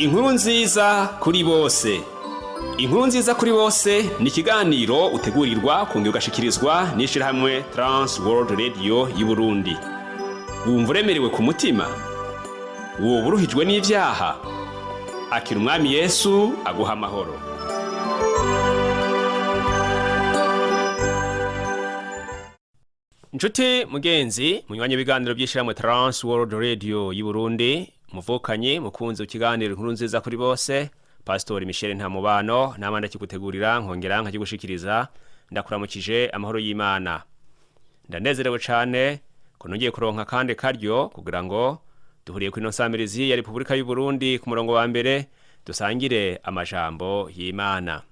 Inkuru nziza kuri bose. Inkuru nziza kuri bose ni ikiganiro utegurirwa kongera ugashikirizwa n'ishirahamwe Trans World Radio y'Uburundi. Wumva uremerewe ku mutima? Woba uruhijwe n'ivyaha? Akira Umwami Yesu aguha amahoro. Nshuti mugenzi, munywanyi w'ibiganiro by'ishirahamwe Trans World Radio y'Uburundi, muvukanye mukunzi w'ikiganiro Inkuru nziza kuri bose, Pastori Michel Ntamubano nama ndakigutegurira nkongera nkakigushikiriza, ndakuramukije amahoro y'Imana. Ndanezerewe cane ko nongeye kuronka kandi karyo kugira ngo duhuriye kw'ino nsamirizi ya Repubulika y'u Burundi ku murongo wa mbere dusangire amajambo y'Imana.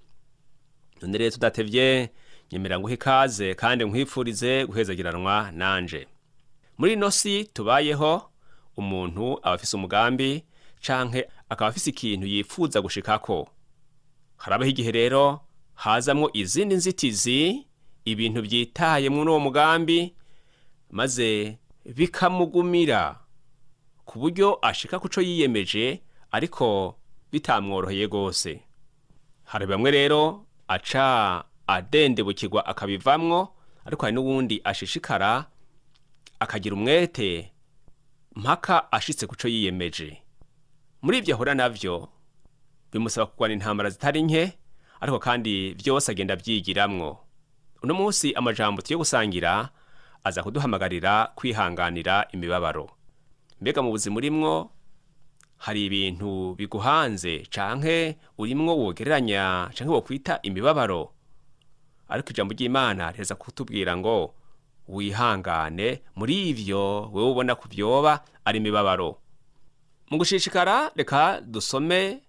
None rero tudatevye, nyemera nguhe ikaze kandi nkwifurize guhezagiranwa nanje. Muri ino si tubayeho, umuntu aba afise umugambi canke akaba afise ikintu yifuza gushikako. Harabaho igihe rero hazamwo izindi nzitizi, ibintu vyitaye muri uwo mugambi, maze bikamugumira ku buryo ashika kuco yiyemeje ariko bitamworoheye gose. Hari bamwe rero aca adendebukirwa akabivamwo, ariko hari n'uwundi ashishikara akagira umwete mpaka ashitse kuco yiyemeje. Muri ivyo ahura navyo bimusaba kurwana intambara zitari nke, ariko kandi vyose agenda avyigiramwo. Uno munsi amajambo tugiye gusangira aza kuduhamagarira kwihanganira imibabaro. Mbega mu buzima urimwo hari ibintu biguhanze canke urimwo wogereranya canke wokwita imibabaro? Ariko ijambo ry'Imana riheza kutubwira ngo wihangane muri ivyo wewe ubona ko vyoba ari imibabaro. Mu gushishikara, reka dusome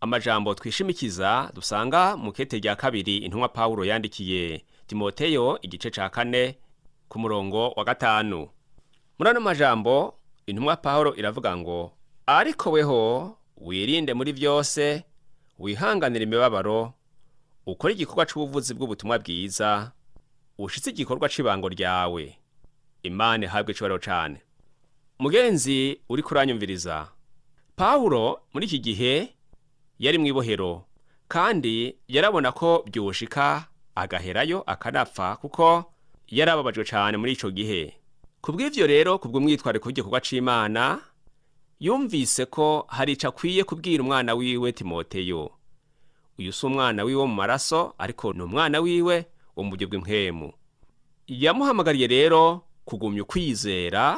amajambo twishimikiza dusanga mu kete rya kabiri intumwa Pawulo yandikiye Timoteyo, igice ca 4 ku murongo wa 5. Muri ano majambo intumwa Pawulo iravuga ngo: ariko weho wirinde muri vyose, wihanganire imibabaro, ukore igikorwa c'ubuvuzi bw'ubutumwa bwiza, ushitse igikorwa c'ibango ryawe. Imana ihabwe icubahiro cane. Mugenzi uriko uranyumviriza, Pawulo muri iki gihe yari mw'ibohero, kandi yarabona ko vyoshika agaherayo akanapfa, kuko yarababajwe cane muri ico gihe. Kubw'ivyo rero, kubw'umwitwariko w'igikorwa c'Imana, yumvise ko hari ico akwiye kubwira umwana wiwe Timoteyo. Uyu si umwana wiwe mu maraso, ariko ni umwana wiwe wo mu buryo bw'impwemu. Yamuhamagariye rero kugumya ukwizera,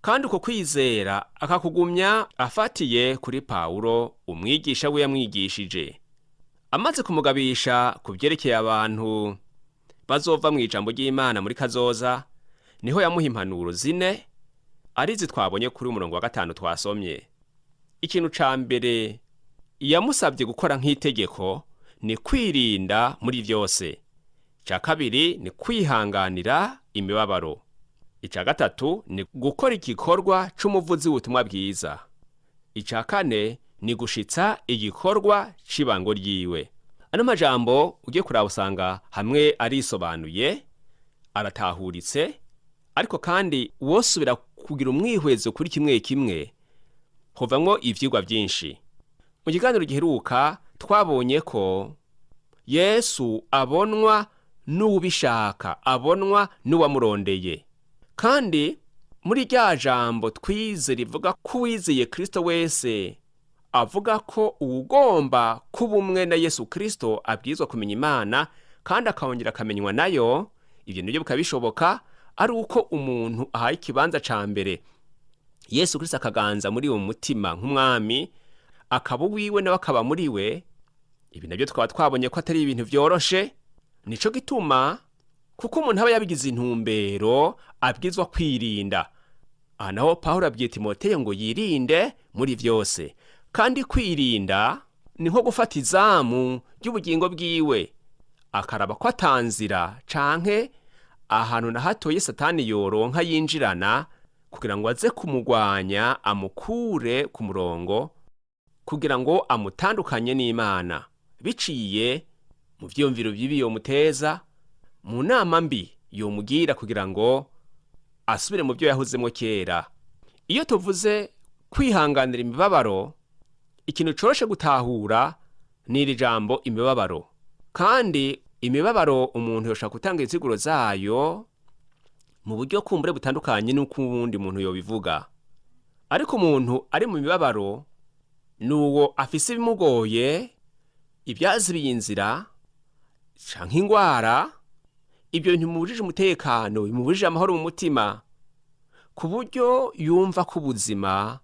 kandi uko kwizera akakugumya afatiye kuri Pawulo, umwigisha we yamwigishije. Amaze kumugabisha ku vyerekeye abantu bazova mu ijambo ry'Imana muri kazoza, niho yamuha impanuro zine arizi twabonye kuri umurongo wa 5 twasomye. Ikintu ca mbere yamusabye gukora nk'itegeko ni kwirinda muri vyose. Ica kabiri ni kwihanganira imibabaro. Ica gatatu ni gukora igikorwa c'umuvuzi w'ubutumwa bwiza. Ica kane ni gushitsa igikorwa c'ibango ryiwe. Ano majambo ugiye kuraba usanga hamwe arisobanuye, aratahuritse, ariko kandi wosubira kugira umwihwezo kuri kimwe kimwe hovamwo ivyigwa vyinshi. Mu kiganiro giheruka twabonye ko Yesu abonwa n'uwubishaka, abonwa n'uwamurondeye. Kandi muri rya jambo twize rivuga ko uwizeye Kristo wese, avuga ko uwugomba kuba umwe na Yesu Kristo abwirizwa kumenya Imana kandi akongera akamenywa nayo. Ivyo nivyo bikaba bishoboka ari uko umuntu ahaye ikibanza ca mbere Yesu Kristo, akaganza muri uwo mutima nk'umwami, akaba uwiwe nawe akaba muri we. Ibi nabyo tukaba twabonye ko atari ibintu vyoroshe. Nico gituma kuko umuntu aba yabigize intumbero abwirizwa kwirinda. Aha naho Pawulo abwiye Timoteyo ngo yirinde muri vyose, kandi kwirinda ni nko gufata izamu ry'ubugingo bwiwe, akaraba ko atanzira canke ahantu na hatoye Satani yoronka yinjirana kugira ngo aze kumugwanya, amukure ku murongo, kugira ngo amutandukanye n'Imana biciye mu vyiyumviro bibi yomuteza, mu nama mbi yomugira kugira ngo asubire mu byo yahozemwo kera. Iyo tuvuze kwihanganira imibabaro, Ikintu coroshe gutahura ni iri jambo imibabaro. Kandi imibabaro umuntu yoshobora gutanga insiguro zayo mu buryo kumbure butandukanye n'uko uwundi muntu yobivuga. Ariko umuntu ari mu mibabaro ni uwo afise ibimugoye, ibyazibiye inzira canke ingwara, ibyo bintu bimubujije umutekano, bimubujije amahoro mu mutima, ku buryo yumva ko ubuzima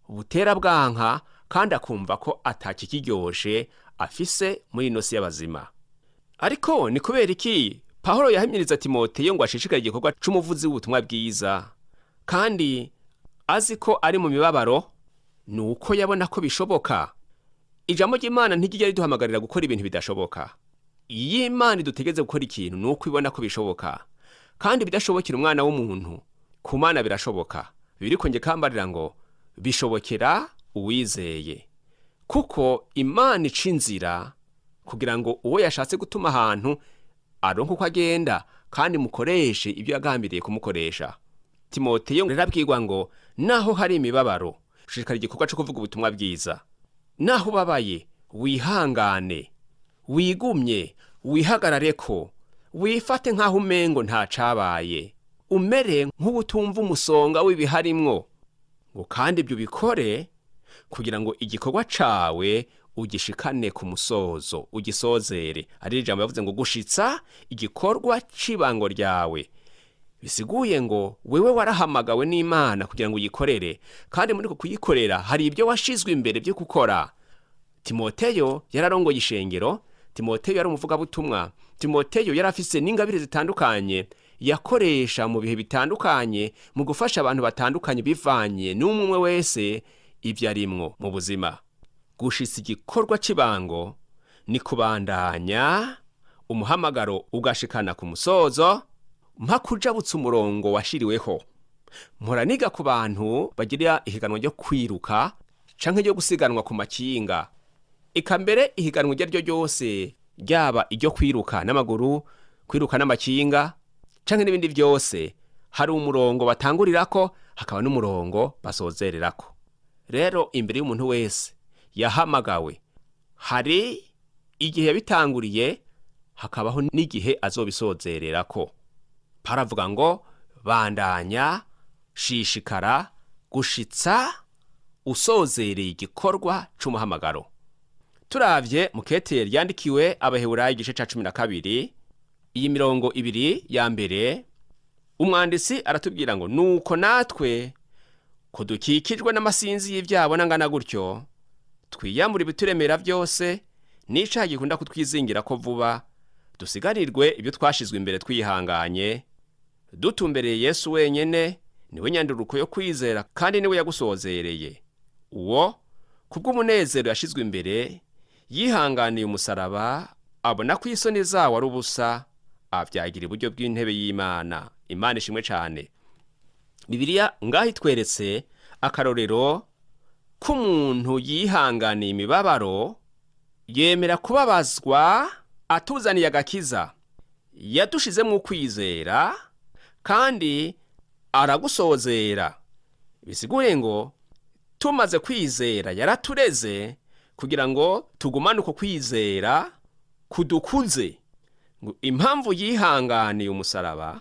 butera bwanka kandi akumva ko atakikiryoshe afise muri ino si y'abazima. Ariko ni kubera iki Pawulo yahimiriza Timoteyo ngo ashishikare igikorwa c'umuvuzi w'ubutumwa bwiza, kandi azi ko ari mu mibabaro? Ni uko yabona ko bishoboka. Ijambo ry'Imana ntiryigera riduhamagarira gukora ibintu bidashoboka. Iyo Imana idutegeze gukora ikintu, ni uko ibona ko bishoboka. Kandi ibidashobokera umwana w'umuntu, ku Mana birashoboka. Biriko nge kambarira ngo bishobokera uwizeye, kuko Imana ica inzira kugira ngo uwo yashatse gutuma ahantu aronke uko agenda, kandi mukoreshe ibyo yagambiriye kumukoresha. Timoteyo rero ngo naho hari imibabaro, shishikara igikorwa cyo kuvuga ubutumwa bwiza. Naho ubabaye, wihangane, wigumye, wihagarareko, wifate nk'aho umengo nta cabaye, umere nk'ubutumva umusonga w'ibiharimwo, ngo kandi ibyo ubikore kugira ngo igikorwa cawe ugishikane ku musozo, ugisozere. Ari ijambo yavuze ngo gushitsa igikorwa c'ibango ryawe, bisiguye ngo wewe warahamagawe n'Imana kugira ngo uyikorere, kandi muri ko kuyikorera hari ibyo washizwe imbere byo gukora. Timoteyo yararongoye ishengero, Timoteyo yari umuvugabutumwa, Timoteyo yari afise n'ingabire zitandukanye yakoresha mu bihe bitandukanye mu gufasha abantu batandukanye bivanye n'umwe wese ibyo arimwo mu buzima. Gushitsa igikorwa c'ibango ni kubandanya umuhamagaro ugashikana ku musozo, mpaka ujabutse umurongo washiriweho. Mpora niga ku bantu bagira ihiganwa ryo kwiruka canke ryo gusiganwa ku makinga. Eka mbere ihiganwa iryo ariryo ryose, ryaba iryo kwiruka n'amaguru, kwiruka n'amakinga canke n'ibindi vyose, hari umurongo batangurirako, hakaba n'umurongo basozererako. Rero imbere y'umuntu wese yahamagawe hari igihe yabitanguriye, hakabaho n'igihe azobisozererako. Paravuga ngo bandanya, shishikara gushitsa usozereye igikorwa c'umuhamagaro. Turavye mu kete ryandikiwe Abaheburayo igice ca 12, iyi mirongo ibiri ya mbere, umwanditsi aratubwira ngo nuko natwe ko dukikijwe n'amasinzi y'ivyabo n'angana gutyo, twiyambura ibituremera vyose n'icaha gikunda kutwizingira ko vuba, dusigarirwe ibyo twashizwe imbere twihanganye, dutumbereye Yesu wenyene, niwe nyanduruko yo kwizera kandi niwe yagusozereye. Uwo kubw'umunezero yashizwe imbere yihanganiye umusaraba, abona ko isoni zawo ari ubusa, avyagira iburyo bw'intebe y'Imana. Imana ishimwe cane. Bibiliya ngaho itweretse akarorero k'umuntu yihanganiye imibabaro, yemera kubabazwa atuzaniye agakiza, yadushizemwo ukwizera kandi aragusozera. Bisigure ngo tumaze kwizera yaratureze kugira ngo tugumane uko kwizera kudukuze. Ngo impamvu yihanganiye umusaraba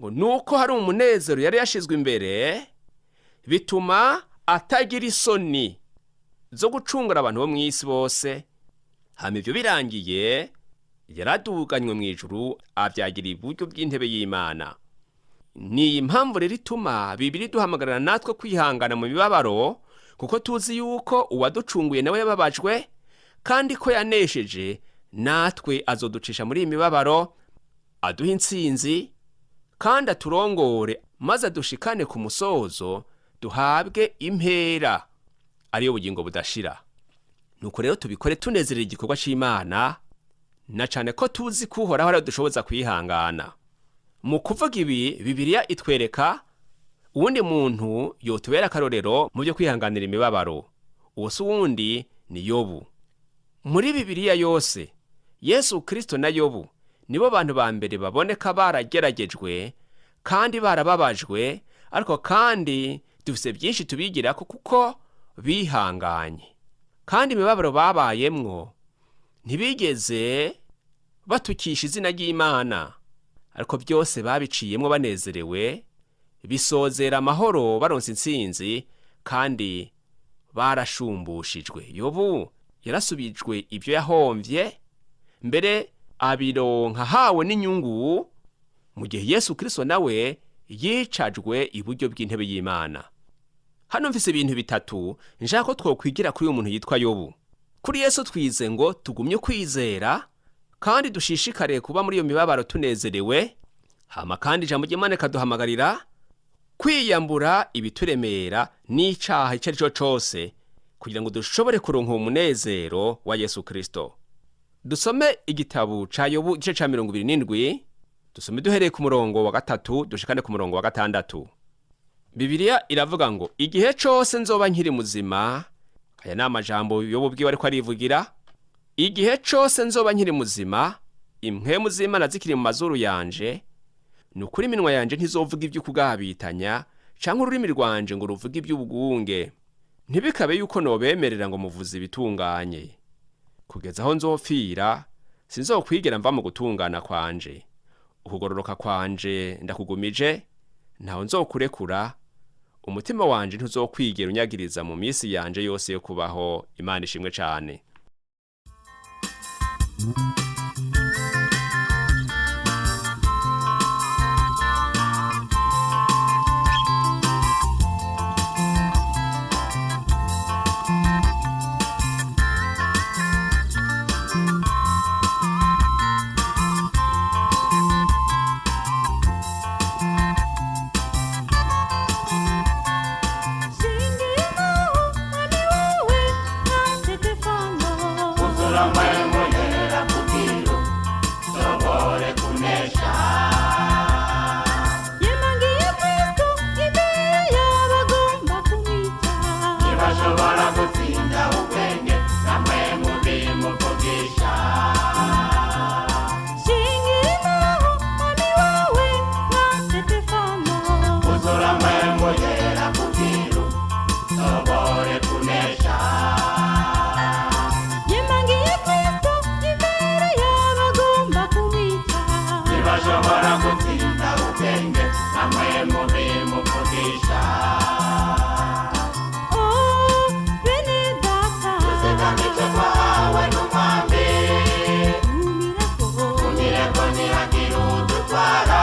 ngo nuko hari umunezero yari yashizwe imbere, bituma atagira isoni zo gucungura abantu bo mw'isi bose. Hama ivyo birangiye yaraduganywe mw'ijuru, avyagira iburyo bw'intebe y'Imana. Ni iyi mpamvu rero ituma Bibiri duhamagarana natwe kwihangana mu mibabaro, kuko tuzi yuko uwaducunguye nawe yababajwe, kandi ko yanesheje, natwe azoducisha muri iyi mibabaro, aduha intsinzi kandi aturongore, maze adushikane ku musozo, duhabwe impera ariyo bugingo budashira. Nuko rero tubikore tunezerera igikorwa c'Imana, na cane ko tuzi ko Uhoraho ariwe dushoboza kwihangana. Mu kuvuga ibi, Bibiliya itwereka uwundi muntu yotubera akarorero mu byo kwihanganira imibabaro. Uwo si uwundi, ni Yobu. Muri Bibiliya yose, Yesu Kristo na Yobu nibo bantu ba mbere baboneka barageragejwe kandi barababajwe, ariko kandi dufise byinshi tubigirako kuko bihanganye. Kandi imibabaro babayemwo ntibigeze batukisha izina ry'Imana, ariko byose babiciyemwo banezerewe, bisozera amahoro baronse intsinzi kandi barashumbushijwe. Yobu yarasubijwe ibyo yahomvye, mbere abironka hawe n'inyungu, mu gihe Yesu Kristo nawe yicajwe iburyo bw'intebe y'Imana. Hano mfise ibintu bitatu nshaka ko twokwigira kuri uyu muntu yitwa Yobu. Kuri Yesu twize ngo tugumye kwizera kandi dushishikare kuba muri iyo mibabaro tunezerewe. Hama kandi ijambo ry'Imana rikaduhamagarira kwiyambura ibituremera n'icaha icyo ari cyo cose kugira ngo dushobore kuronka uwo munezero wa Yesu Kristo. Dusome igitabo ca Yobu igice ca 27, dusome duhereye ku murongo wa 3 dushikane ku murongo wa 6. Bibiliya iravuga ngo igihe cose nzoba nkiri muzima, aya ni amajambo Yobu bwiwe ariko arivugira, igihe cose nzoba nkiri muzima, impwemu z'Imana zikiri mu mazuru yanje, ni ukuri iminwa yanje ntizovuga ivy'ukugabitanya canke ururimi rwanje ngo ruvuge ivy'ubwunge. Ntibikabe yuko nobemerera ngo muvuze ibitunganye. Kugeza aho nzopfira, sinzokwigera mva mu gutungana kwanje. Ukugororoka kwanje ndakugumije, ntaho nzokurekura. Umutima wanje ntuzokwigera unyagiriza mu minsi yanje yose yo kubaho. Imana ishimwe cane. Ntibashobora gutsinda ubwenge namwe mubimuvugisha. Uzura mpwemu yera kugira ushobore kunesha. Ntibashobora gutsinda ubwenge namwe mubimuvugisha. Tuzigamije twahawe n'umwami, tumireko ntihagire udutwara,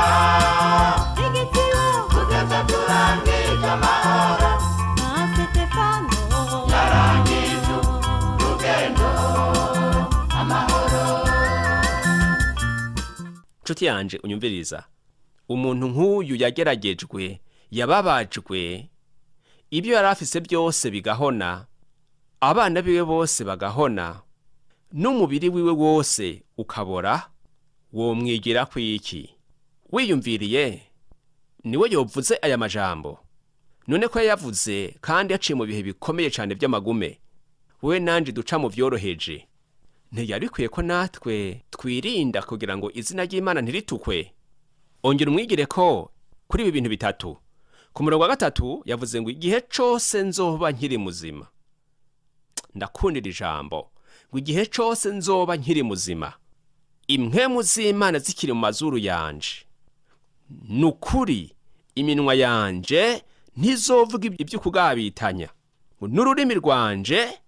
kugeza turangije amahoro, yarangije urugendo amahoro. Nshuti yanje unyumviriza, umuntu nk'uyu yageragejwe, yababajwe, ibyo yari afise byose bigahona, abana biwe bose bagahona, n'umubiri wiwe wose ukabora, womwigira kwiki? Wiyumviriye niwe yovuze aya majambo? None ko yayavuze kandi yaciye mu bihe bikomeye cane vy'amagume, wewe nanje duca mu vyoroheje, ntiyari bikwiye ko natwe twirinda kugira ngo izina ry'Imana ntiritukwe? Ongera umwigire ko kuri ibi bintu bitatu. Ku murongo wa 3 yavuze ngo igihe cose nzoba nkiri muzima. Ndakundira ijambo ngo igihe cose nzoba nkiri muzima, impwemu z'Imana zikiri mu mazuru yanje, ni ukuri iminwa yanje ntizovuga ivy'ukugabitanya, ngo n'ururimi rwanje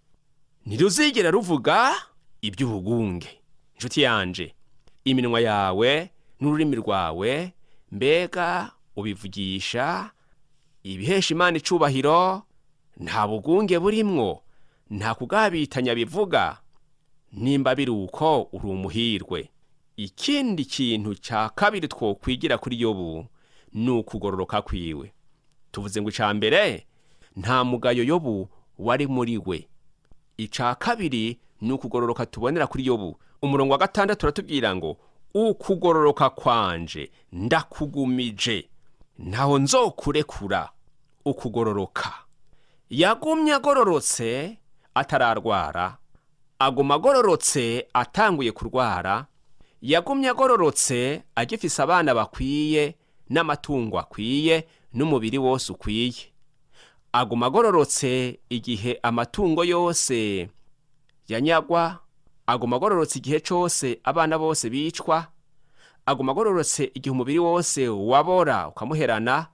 ntiruzigera ruvuga iby'ubugunge. Inshuti yanje, iminwa yawe n'ururimi rwawe mbega ubivugisha ibihesha Imana icubahiro? Nta bugunge burimwo, nta kugabitanya bivuga. Nimba biri uko, uri umuhirwe. Ikindi kintu cya kabiri twokwigira kuri Yobu ni ukugororoka kwiwe. Tuvuze ngo ica mbere nta mugayo Yobu wari muri we. Ica kabiri ni ukugororoka tubonera kuri Yobu. Umurongo wa 6 uratubwira ngo ukugororoka kwanje ndakugumije, ntaho nzokurekura. Ukugororoka, yagumye agororotse atararwara, aguma agororotse atanguye kurwara, yagumye agororotse agifise abana bakwiye n'amatungo akwiye n'umubiri wose ukwiye, aguma agororotse igihe amatungo yose yanyagwa, aguma agororotse igihe cose abana bose bicwa, aguma agororotse igihe umubiri wose wabora ukamuherana,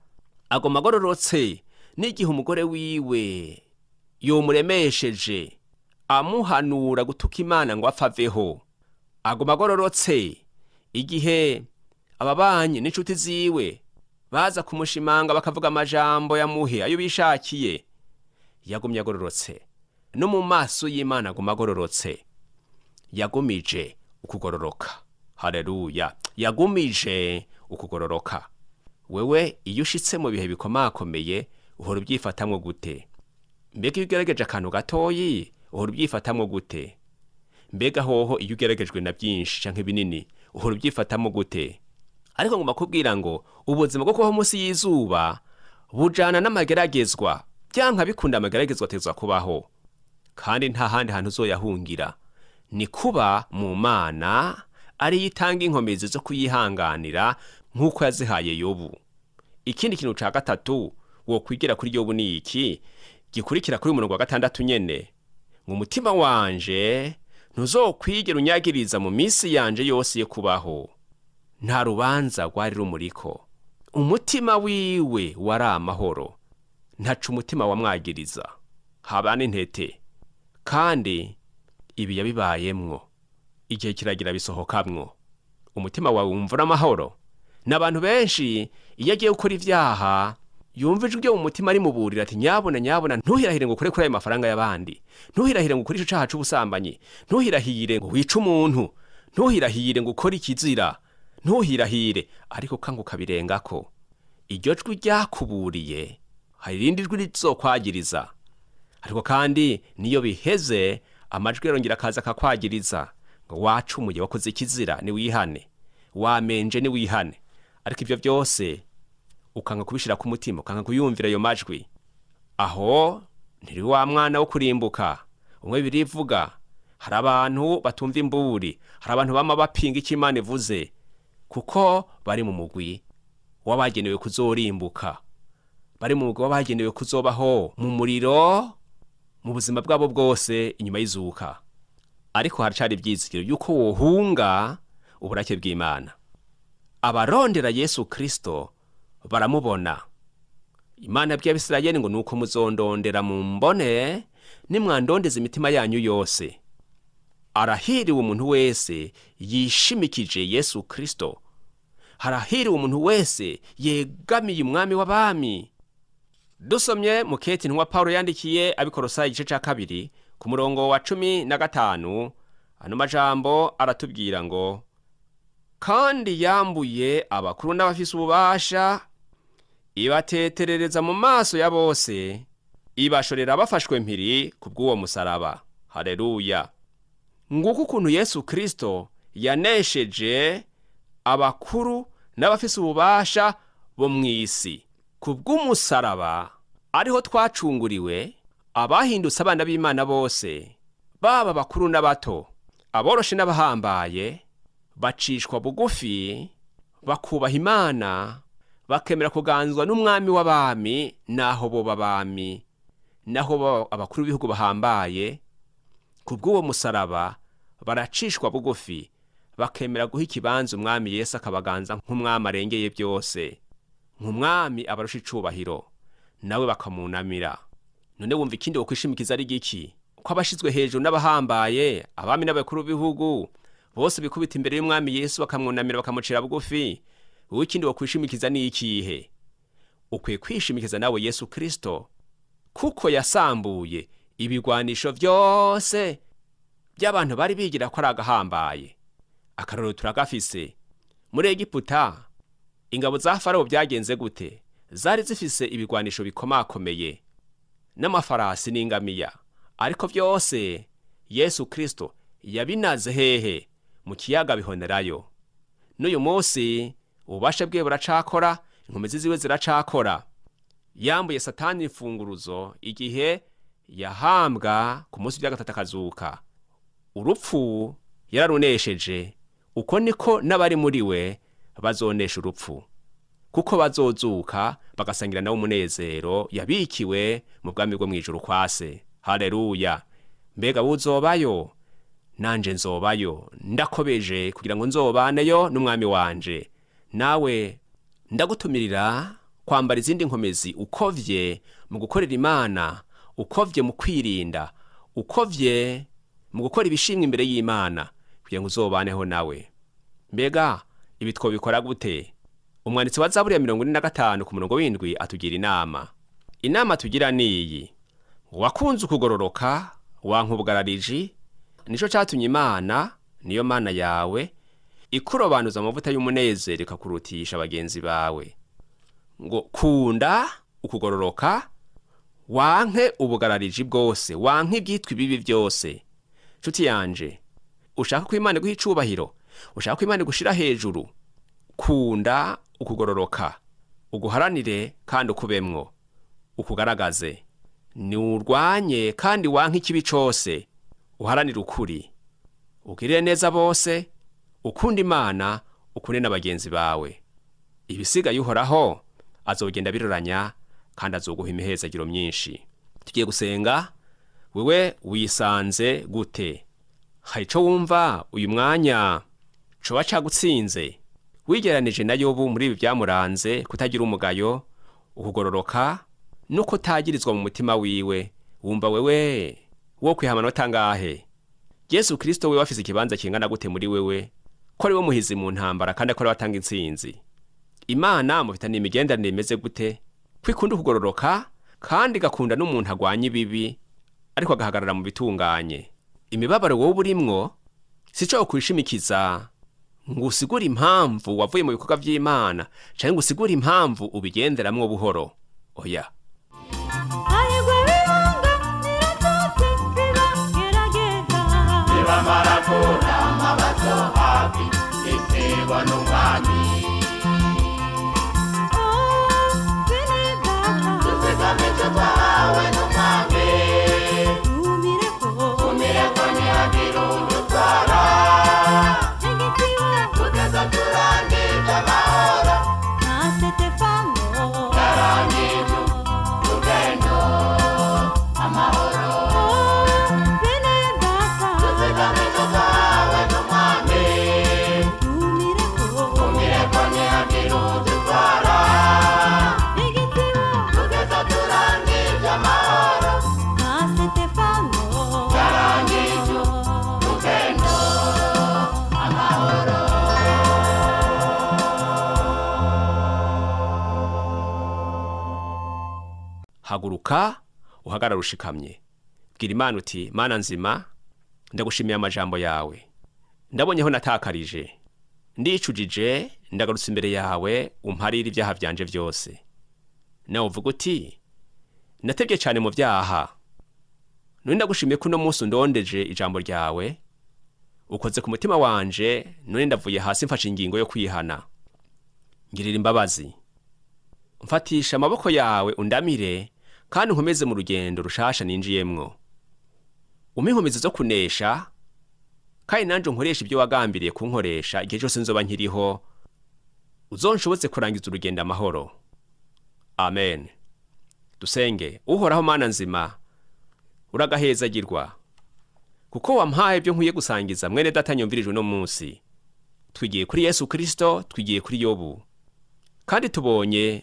aguma agororotse n'igihe umugore wiwe yomuremesheje amuhanura gutuka Imana ngo apfe aveho, aguma agororotse igihe ababanyi n'inshuti ziwe baza kumushimanga bakavuga amajambo yamuhe ayo bishakiye, yagumye agororotse. No mu maso y'Imana aguma agororotse. Yagumije ukugororoka. Haleluya! Yagumije ukugororoka. Wewe iyo ushitse mu bihe bikomakomeye uhora ubyifatamwo gute? Mbega iyo ugerageje akantu gatoyi uhora ubyifatamwo gute? Mbega hoho iyo ugeragejwe na byinshi canke binini uhora ubyifatamwo gute? Ariko ngomba kubwira ngo ubuzima bwo kubaho munsi y'izuba bujana n'amageragezwa. Byanka bikunda amageragezwa ategerezwa kubaho, kandi nta handi hantu uzoyahungira, ni kuba mu Mana ariyo itanga inkomezi zo kuyihanganira nk'uko yazihaye Yobu. Ikindi kintu ca gatatu wokwigira kuri Yobu ni iki gikurikira kuri umurongo wa 6 nyene: ngo umutima wanje ntuzokwigera unyagiriza mu minsi yanje yose yo kubaho. Nta rubanza rwari rumuriko, umutima wiwe wari amahoro, ntaco umutima wamwagiriza, haba n'intete. Kandi ibi yabibayemwo igihe kiragira bisohokamwo. Umutima wawe wumva amahoro. N'abantu benshi iyo agiye gukora ivyaha yumva ijwi ryo mu mutima rimuburira ati nyabona nyabona, ntuhirahire ngo ukore kuri ayo mafaranga y'abandi, ntuhirahire ngo ukore ico caha c'ubusambanyi, ntuhirahire ngo wice umuntu, ntuhirahire ngo ukore ikizira, ntuhirahire. Ariko kanga ukabirengako, iryo jwi ryakuburiye hari irindi jwi rizokwagiriza. Ariko kandi niyo biheze amajwi yarongera akaza akakwagiriza ngo wacumuye, wakoze ikizira, niwihane, wamenje, niwihane. Ariko ivyo byose ukanga kubishira ku mutima, ukanga kuyumvira ayo majwi, aho ntiri wa mwana wo kurimbuka. Umwe birivuga, hari abantu batumva imburi, hari abantu bama bapinga icyo Imana ivuze, kuko bari mu mugwi w'abagenewe kuzorimbuka, bari mu mugwi w'abagenewe kuzobaho mu muriro mu buzima bwabo bwose inyuma y'izuka. Ariko haracari ivyizigiro yuko wohunga uburake bw'Imana. Abarondera Yesu Kristo baramubona. Imana yabwiye Abisirayeli ngo nuko muzondondera mu mbone nimwandondeza imitima yanyu yose. Arahiriwe umuntu wese yishimikije Yesu Kristo. Harahiriwe umuntu wese yegamiye umwami w'abami. Dusomye mu kete intumwa Pawulo yandikiye abikorosayi igice ca 2 ku murongo wa 15, ano majambo aratubwira ngo kandi yambuye abakuru n'abafise ububasha, ibateterereza mu maso ya bose, ibashorera bafashwe mpiri ku bw'uwo musaraba. Haleluya! Nguko ukuntu Yesu Kristo yanesheje abakuru n'abafise ububasha bo mw'isi. Ku bw'umusaraba ariho twacunguriwe, abahindutse abana b'Imana bose, baba abakuru n'abato, aboroshe n'abahambaye, bacishwa bugufi, bakubaha Imana, bakemera kuganzwa n'umwami w'abami, naho boba abami, naho baba abakuru b'ibihugu bahambaye. Ku bw'uwo musaraba baracishwa bugufi, bakemera guha ikibanza umwami Yesu akabaganza nk'umwami arengeye byose, nk'umwami abarusha icubahiro, nawe bakamunamira. None wumva ikindi wokwishimikiza ari giki? Ko abashizwe hejuru n'abahambaye, abami n'abakuru b'ibihugu bose bikubita imbere y'umwami Yesu bakamwunamira bakamucira bugufi, wowe ikindi wokwishimikiza ni ikihe? Ukwiye kwishimikiza nawe Yesu Kristo, kuko yasambuye ibigwanisho vyose by'abantu bari bigira ko ari agahambaye. Akarorero turagafise muri Egiputa. Ingabo za Farawo byagenze gute? Zari zifise ibigwanisho bikomakomeye n'amafarasi n'ingamiya, ariko vyose Yesu Kristo yabinaze hehe? Mu kiyaga, bihonerayo. N'uyu munsi ububasha bwiwe buracakora, inkomezi ziwe ziracakora. Yambuye Satani imfunguruzo igihe yahambwa ku munsi wa gatatu akazuka. Urupfu yararunesheje, uko niko n'abari muri we bazonesha urupfu, kuko bazozuka bagasangira nawe umunezero yabikiwe mu bwami bwo mw'ijuru kwa se. Haleluya! Mbega wuzobayo? Nanje nzobayo, ndakobeje kugira ngo nzobaneyo n'umwami wanje. Nawe ndagutumirira kwambara izindi nkomezi, ukovye mu gukorera Imana, ukovye mu kwirinda, ukovye mu gukora ibishimwa imbere y'Imana, kugira ngo uzobaneho nawe. Mbega ibi twobikora gute? Umwanditsi wa Zaburi ya 45 ku murongo w'7 atugira inama. Inama tugira niyi: wakunze ukugororoka, wanka ubugarariji, nico catumye Imana, niyo Mana yawe, ikurobanuza amavuta y'umunezero, ikakurutisha bagenzi bawe. Ngo kunda ukugororoka, wanke ubugarariji bwose, wanke ibyitwa ibibi byose. Nshuti yanje, ushaka ko Imana iguha icubahiro, ushaka ko Imana igushira hejuru, kunda ukugororoka, uguharanire kandi ukubemwo, ukugaragaze. Niwurwanye kandi wanke ikibi cose, uharanire ukuri, ugirire neza bose, ukunde Imana, ukunde na bagenzi bawe. Ibisigaye Uhoraho azogenda biroranya, kandi azoguha imihezagiro myinshi. Tugiye gusenga. Wewe wisanze gute? Hari ico wumva uyu mwanya coba cagutsinze wigeranije na Yobu muri ibi byamuranze: kutagira umugayo, ukugororoka no kutagirizwa mu mutima wiwe? Wumva wewe wo kwiha amanota angahe? Yesu Kristo wewe afise ikibanza kingana gute muri wewe, ko ari we muhizi mu ntambara kandi ko ari we atanga intsinzi? Imana mufitaniye imigenderanire imeze gute, ko ikunda ukugororoka kandi igakunda n'umuntu agwanya ibibi ariko agahagarara mu bitunganye? Imibabaro wowe urimwo si co kwishimikiza ngo usigure impamvu wavuye mu bikorwa vy'Imana, canke ngo usigure impamvu ubigenderamwo buhoro. Oya. Hahirwa ibihanganira byose bibagerageza. Nibamara kurama bazohabwa isibo n'umwami. Oh, bene data, tuzigame icyo twahawe n'umwami, tumireko, tumireko ntihagire udutwara, igitiwe, kugeza turangije amahoro, na Sitefano, yarangije urugendo amahoro. Oh, bene data, tuzigame icyo twahawe n'umwami, tumireko, tumireko ntihagire udutwara, igitiwe, kugeza turangije amahoro, na Sitefano, yarangije urugendo amahoro. Haguruka uhagarara ushikamye, bwira Imana uti: "Mana nzima, ndagushimiye amajambo yawe. Ndabonye aho natakarije, ndicujije, ndagarutse imbere yawe, umparire ibyaha vyanje vyose." Nawe uvuga uti: "Natevye cane mu vyaha, none ndagushimiye ko uno munsi undondeje ijambo ryawe, ukoze ku mutima wanje, none ndavuye hasi mfashe ingingo yo kwihana. Ngirira imbabazi, mfatisha amaboko yawe, undamire kandi unkomeze mu rugendo rushasha ninjiyemwo. Umpe inkomezi zo kunesha, kandi nanje unkoresha ibyo wagambiriye kunkoresha igihe cyose nzoba nkiriho. Uzonshobotse kurangiza urugendo amahoro. Amen." Dusenge. Uhoraho Mana nzima, uragahezagirwa kuko wampaye ibyo nkwiye gusangiza mwene data nyumvirije uno munsi. Twigiye kuri Yesu Kristo, twigiye kuri Yobu, kandi tubonye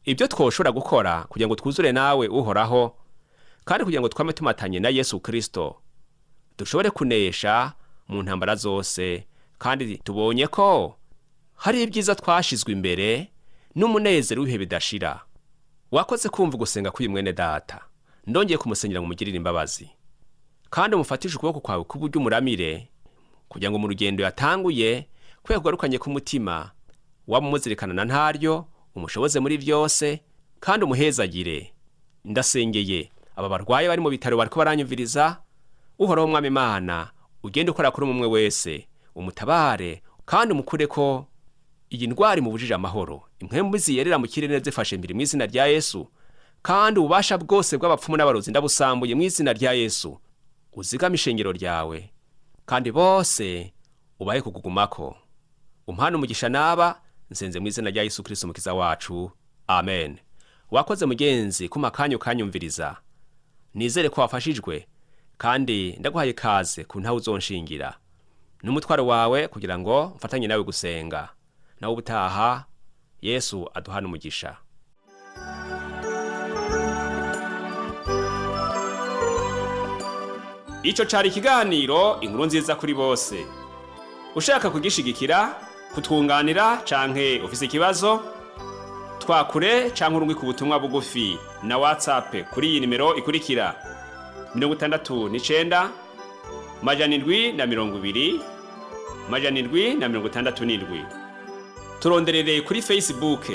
ibyo twoshobora gukora kugira ngo twuzure nawe Uhoraho, kandi kugira ngo twame tumatanye na Yesu Kristo, dushobore kunesha mu ntambara zose. Kandi tubonye ko hari ibyiza twashizwe imbere n'umunezero w'ibihe bidashira. Wakoze kumva ugusenga k'uyu mwene data. Ndongeye kumusengera ngo umugirire imbabazi kandi umufatishe ukuboko kwawe k'uburyo, umuramire kugira ngo mu rugendo yatanguye kubera kugarukanye k'umutima waba umuzirikana na ntaryo, umushoboze muri byose kandi umuhezagire. Ndasengeye aba barwaye bari mu bitaro bariko baranyumviriza. Uhoraho Mwami Imana, ugende ukora kuri umwe wese, umutabare kandi umukure ko iyi ndwara imubujije amahoro. Impwemu ziyerera mu kirere zifashe mbiri mu izina rya Yesu, kandi ububasha bwose bw'abapfumu n'abarozi ndabusambuye mu izina rya Yesu. Uzigame ishengero ryawe kandi bose ubahe kugugumako. Umpane umugisha naba nsenze mu izina rya Yesu Kristo umukiza wacu, amen. Wakoze mugenzi kuma kanya ukanyumviriza. Nizere ko wafashijwe. Kandi ndaguhaye ikaze ku ntawe uzonshingira n'umutwaro wawe kugira ngo mfatanye nawe gusenga. Nawe ubutaha, Yesu aduhana umugisha. Ico cari ikiganiro Inkuru Nziza kuri Bose. Ushaka kugishigikira, kutwunganira canke ufise ikibazo, twakure canke urungike ubutumwa bugufi na WhatsApp kuri iyi nimero ikurikira: 69 720 767. Turonderere kuri Facebook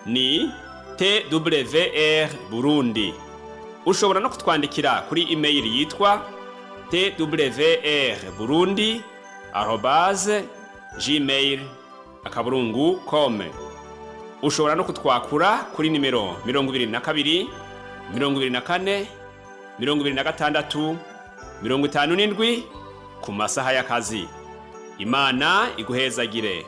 ni TWR Burundi. Ushobora no kutwandikira kuri email yitwa twrburundi@gmail.com. Ushobora no kutwakura kuri nimero 22 24 26 57 ku masaha y'akazi. Imana iguhezagire.